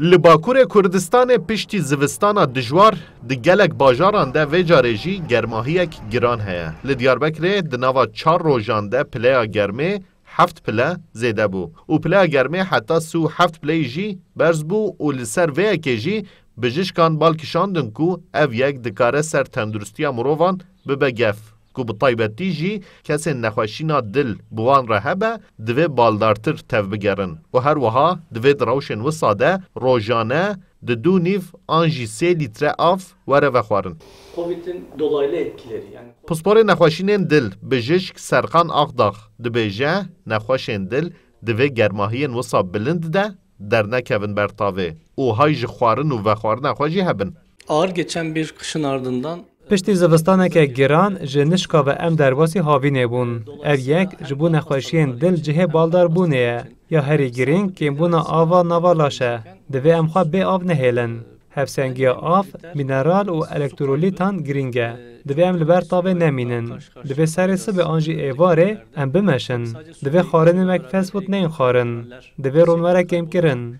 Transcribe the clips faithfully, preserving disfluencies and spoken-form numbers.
Li Bakurê Kurdistanê piştî zivistana dijwar di gelek bajaran de vê carê jî germahiyek giran heye. Li Diyarbekirê di nava çar rojan de pileya germê heft pile zêde bû û pileya germê heta sî û heft pileyî jî berz bû û li ser vê yekê jî bijişkan bal kişandin ku ev yek dikare ser tenduristiya mirovan bibe gef, ku bi taybetî jî kesên nexweşîna dil bi wan re hebe, divê baldartir tevbigerin û her wiha divê di rewşên wisa de rojane di du nîv an jî sê lître av were vexwarin. Covid'in dolaylı etkileri, yani Pisporê nexweşînên dil, bijişk Serkan Akdax dibêje, nexweşên dil di vê germahiyên wisa bilind de dernekevin ber tavê û hay ji xwarin û vexwarina xwe jî hebin. Ağır geçen bir kışın ardından Piştî zivistaneke giran ji nişka ve em derbasî havînê bûn. Ev yek ji bo nexweşiyên dil cihê baldarbûnê ye. Ya herî girîng kêmbûna ava nava laş e. Divê em xwe bê av nehêlin. Hevsengiya av, mîneral û elektrolîtan girîng e. Divê em li ber tavê nemînin. Divê serê sibê an jî êvarê em bimeşin. Divê xwarinên wek fast food neyên xwarin. Divê ron were kêmkirin.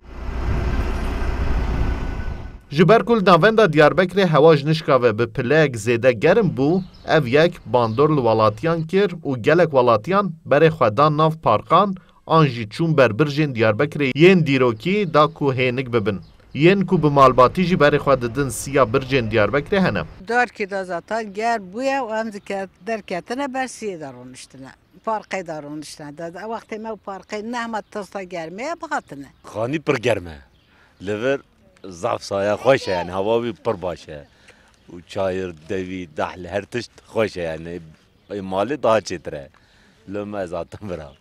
Ji ber ku li navenda Diyarbekirê hewa ji nişka ve bi pileyek zêde germ bû, ev yek bandor li welatiyan kir û gelek welatiyan berê xwe dan nav parkan an jî çûn ber birjên Diyarbekirê yên dîrokî da ku hênik bibin. Yên ku bi malbatî jî berê xwe didin siya bircên Diyarbekirê hene. Darkê de zaten germ bûye û em zî ke-, derketine ber siyê de rûniştine. Parkê de rûniştine. De, de wextê me û parkê nehma tirsa germê ye, bihatine. Xanî pir germ e. Li vir zaf saya xweş e, yani hava wî pir baş e. Û çayir, devî, dehl, her tişt xweş e yani. Ê malê daha çêtir e. Li me ez hatim vira.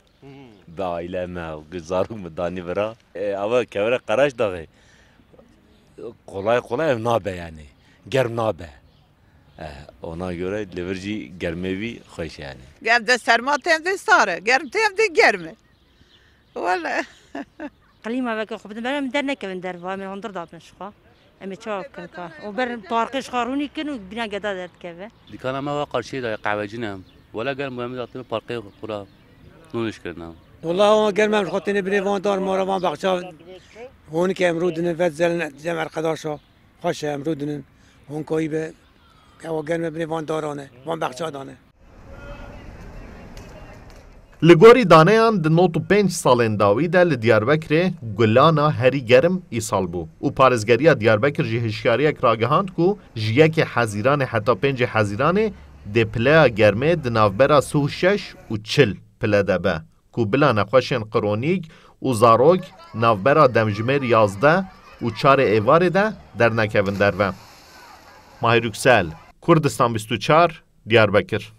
Bi aile me, zarok me danî vira. Ê, ava kevre Qaraşdaxê. Kolay kolay ev nabe yani. Germ nabe. Eh, ona göre li vir jî germê wî xweş e yani. Germ de serma tem de sar e, germ tem de germ e. Wele. Klîma veke xwe bidin, ber em dernekevin derva, em ê hundir dabin ji xwe. Em ê çawa bikin ka? Û ber parkê ji xwe rûnî kin û bîna geda derdikeve. Dikana me wa qarşiyê de qehwecî ne. Wele germ bû, em ê datîne parkê xwe ra nûniş kirine. Wela wan germ em ji xwe têne binê van dar mara van baxça. Hûnike em rûdinin vet zelin cem erqedaşa. Xweş e em rûdinin. Hûn koyî be. Ewa germ e binê van daran e. Van baxça dane. Li gorî daneyan di nod û pênc salên dawî de li Diyarbekirê gulana herî germ îsal bû û parêzgeriya Diyarbekir jî hişyariyek ragihand ku ji yekê Hezîranê heta pêncê Hezîranê dê pileya germê di navbera sî û şeş û çil pile de be, ku bila nexweşên qronîk û zarok navbera demjimêr yazdeh û çarê êvarê de dernekevin derve. Mahir Yüksel, Kurdistan bîst û çar, Diyarbekir.